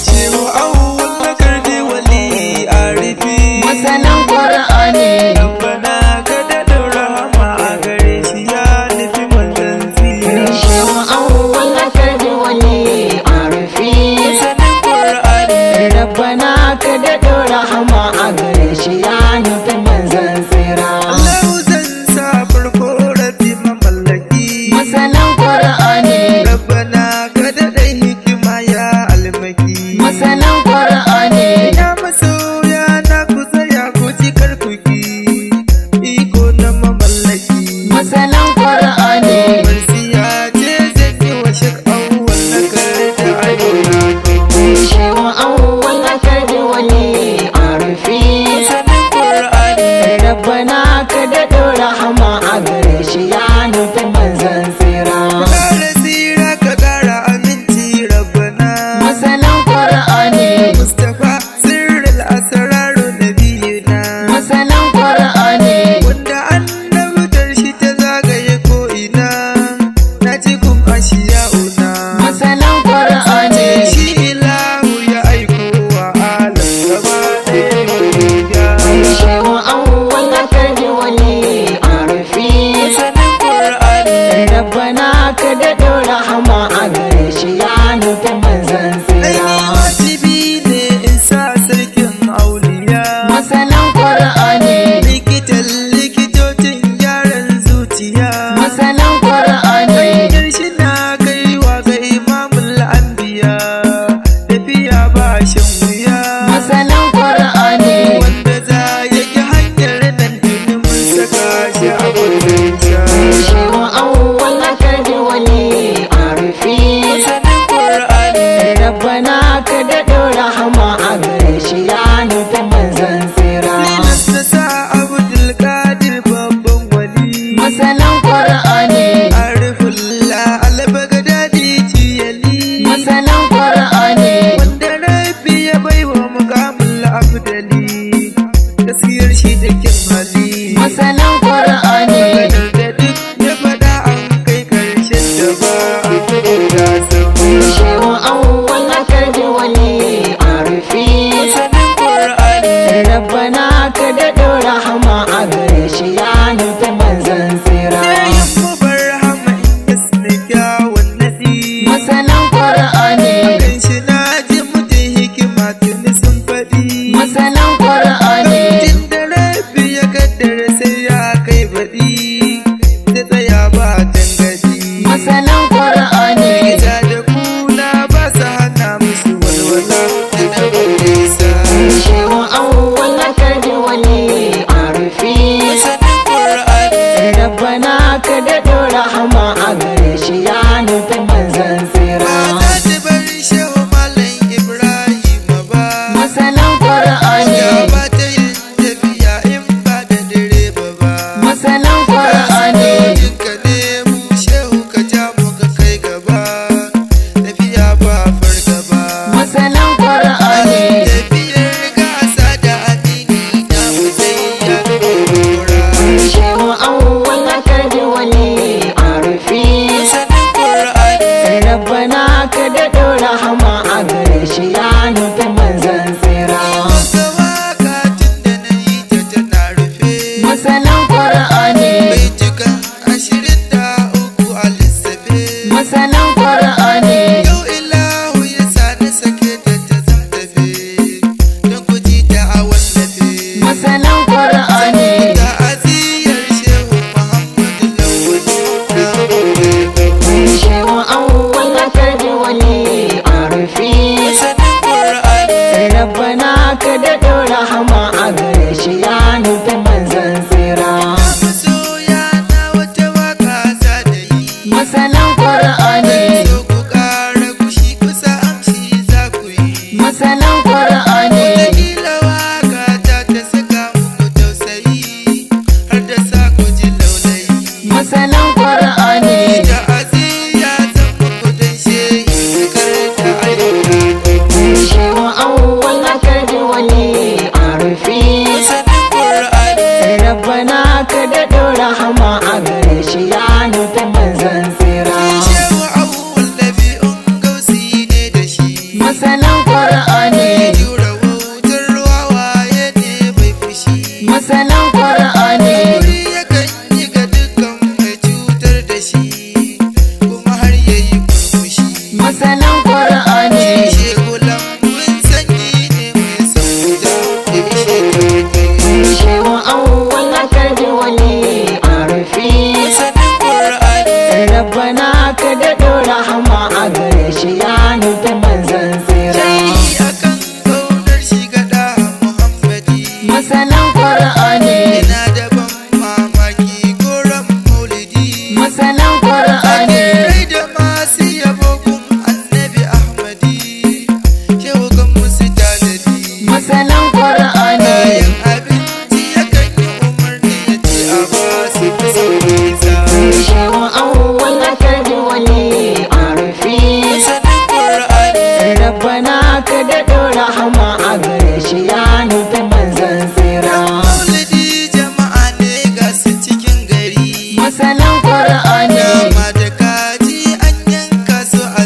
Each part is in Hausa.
Shehu awwal na kardi wali arifi. Masanin Qur'ani. Rabbana ka daɗin rahama a gare shi ya nufi manzon tsira. Shehu awwal na kardi wali arifi. Masanin Qur'ani. Rabbana ka daɗo rahama a gare shi ya nufi manzon tsira. Allahu zan sa farko rabi mamallaki. Masanin Qur'ani. Rabbana ka daɗin hikima ya almaki. Masanin Qur'ani. Ya masoya na ku tsaya ku ji karkuki. Iko na mamallaki. Masanin Qur'ani. Marsiya ce zan yi wa shek awwal na kare da ayyuna. Shehu awwal na kardi wali arifi. Masanin Qur'ani. Rabbana ka daɗo rahama a gare shi ya nufi manzon tsira. Kara tsira ka kara aminci Rabbana. Masanin Qur'ani. Mustapha sirril asraru nabiyina. Masanin Qur'ani. Wanda annabtar shi ta zagaye ko'ina. Na ji kun ashiya'una. Masanin Qur'ani. Shi ilahu ya aiko wa alam gaba ɗaya ya. Shehu awwal na kardi wali arifi. Masanin Qur'ani. Rabbana ka daɗo rahama a gare shi ya nufi manzon Aini tsira. wajibi ne in sa sarkin auliya. Masanin Qur'ani. Likitan likitocin gyaran zuciya. Masanin Qur'ani. Hanyar shi na kaiwa ga imamul anbiya. Tafiya ba shan wuya. Masanin Qur'ani. Wanda za ya ki hanyar nan tuni mun saka shi a gudunsa. Shehu awwal na kardi wali arifi. Masanin Qur'ani. Rabbana ka daɗo rahama a gare shi ya nufi manzon tsira. Lilas na sa Abdulkadir babban wali. Masanin Qur'ani. Arifullah albagadadi ciyali. Masanin Qur'ani. Wanda rabbi ya baiwa mukamul abdali. Gaskiyar shi da kin hali. Masanin Qur'ani. Maganar da duk ya faɗa an kai ƙarshen da ba a da saura. Shehu awwal na kardi wali arifi. Masanin Qur'ani. Rabbana ka daɗo rahama a gare shi ya nufi manzon tsira. Sayin mu barhama in yasna kyawun naɗi. Masanin Qur'ani. Kan shi na ji mutum hikima tuni sun faɗi. Masanin Qur'ani. Tun da rabbi ya kaddara sai ya kai baɗi. Ta tsaya ba tangadi. Masanin Qur'ani. Gida da kuna ba su hana musu walwala da na nisa. Shehu awwal na kardi wali arifi. Masanin Qur'ani. Rabbana ka daɗo rahama a gare shi ya nufi manzon tsira. Ba za ta bar shehu Malam Ibrahim ba. Masanin Qur'ani. Ya ba ta yin tafiya in ba da direba ba. Masanin Qur'ani. Jinka ne mu shehu ka ja mu ka kai gaba. Tafiya ba fargaba. Masanin Qur'ani. Tafiyar gasa da amini na mu sai ya kora. Shehu awwal na kardi wali arifi. Masanin Qur'ani. Rabbana ka daɗo rahama a gare shi ya nufi manzon tsira. Wata waka tun da na yi ta tana rufe. Masanin Qur'ani. Baitukan 23 a lissafe. Masanin Qur'ani. Yau ilahu ya sa na sake ta ta zamtafe. Don ku ji ta a wallafe. Masanin Qur'ani. Ta'aziyar Shehu Muhammadu Lawal na gobe. Shehu awwal na kardi wali arifi. Masanin Qur'ani. Rabbana ka daɗo rahama a gare shi ya nufi manzon tsira. Masoya na wata waka za da yi. Masanin Qur'ani. yabo gun Annabi Ahmadi, shehu kan musu tanadi. Masalan Qur'ani. Kayan abinci yakan yi umarni ya ce a ba su bisa nisa. Shehu awwal kaji wali arfi. Masanin Qur'ani. Rabbana ka daɗo rahama a gare shi ya nufi manzan tsira. Maulidi jama'a ne ga su cikin gari. Masalan Qur'ani. Nama da kaji an yanka su a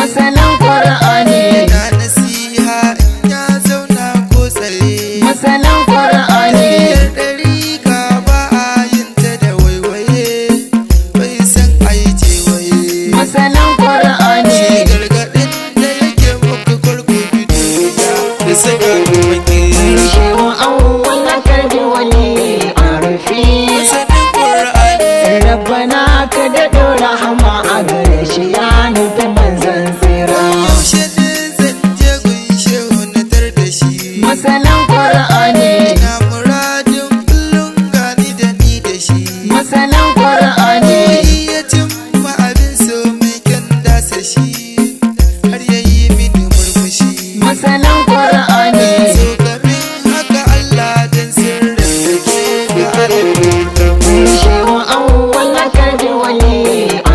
Masanin Qur'ani. Ina nasiha in ya zauna ko tsaye. Masanin Qur'ani. Tafiyar ɗariƙa ba a yin ta da waiwaye, bai san a yi cewaye. Masanin Qur'ani. Shi gargaɗin da yake muku kwarku bi duniya da saka ku makera. Shehu awwal na karbi wali arifi. Masanin Qur'ani. Rabbana ka daɗo rahama a gare shi ya nufi manzan tsira. Yaushe ne zan je gun shehu na tar da shi? Masanin Qur'ani. Ina muradin kullum gani da ni da shi. Masanin Qur'ani. Iya cimma abin so mai kyan dasa shi, har ya yi mini murmushi. Masanin Qur'ani. So kamin haka Allah dan sirrin da ke ga alif. Shehu awwal na karbi wali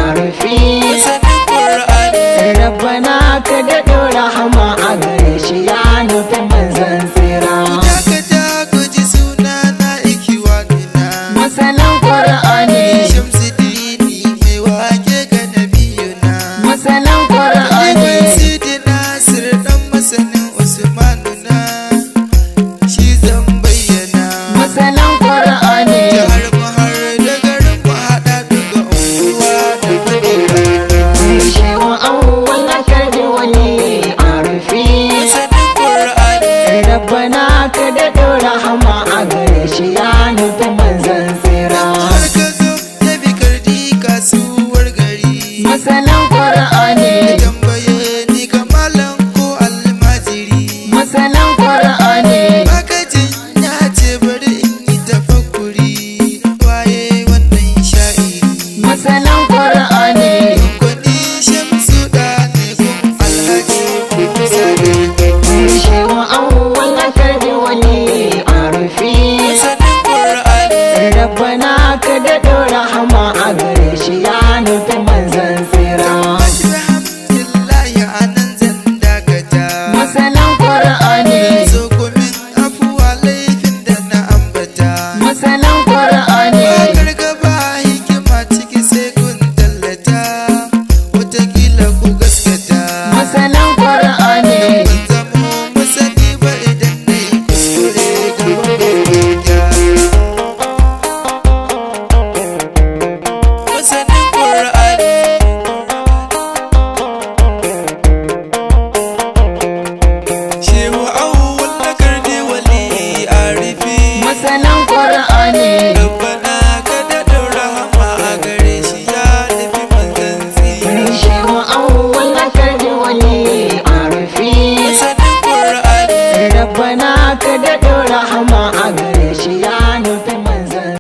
arifi. Masanin Qur'ani. Rabbana ka daɗo rahama a gare shi ya nufi manzan tsira. Dakata ku ji suna na ikiwanina. Masanin Qur'ani. Shamsuddini mai wake ga nabiyuna. Masanin Qur'ani. Ibn Sidi Nasir dan masanin Usmanuna, shi zan bayyana. Masanin Qur'ani. Jihar mu har da garin mu haɗa duka unguwa da faɗi kara. Shehu awwal na karbi wali arifi. Masanin Qur'ani. Rabbana ka daɗo rahama a gare shi ya nufi manzan tsira. Har ka zo da bikardi kasuwar gari. Masanin Qur'ani. Tambaye ni ga malam ko almajiri. Masanin Qur'ani. Bakajin ya ce bari in yi tafakkuri, waye wannan sha'iri. Masanin Qur'ani. Kwani shamsu da ne kun alhaji Musa da Shehu awwal na karbi wali arifi. Masanin Qur'ani. Rabbana ka daɗo rahama a gare shi ya nufi manzan tsira. Alhamdulillahi anan zan dakata. Masanin Qur'ani. So kumin afuwa laifin da na ambata. Masanin Qur'ani. Bakar gaba hikima ciki sai kun tallata, watakila ku gaskata. Masanin Qur'ani. Ban zamo masani ba idan na yi kuskure gaban gaskiya. Masanin Qur'ani. Shehu awwal na karni wali arifi. Masanin Qur'ani. Rabbana ka daɗin rahama a gare shi ya nufi manzan tsira. Shehu awwal na karbi wali arifi.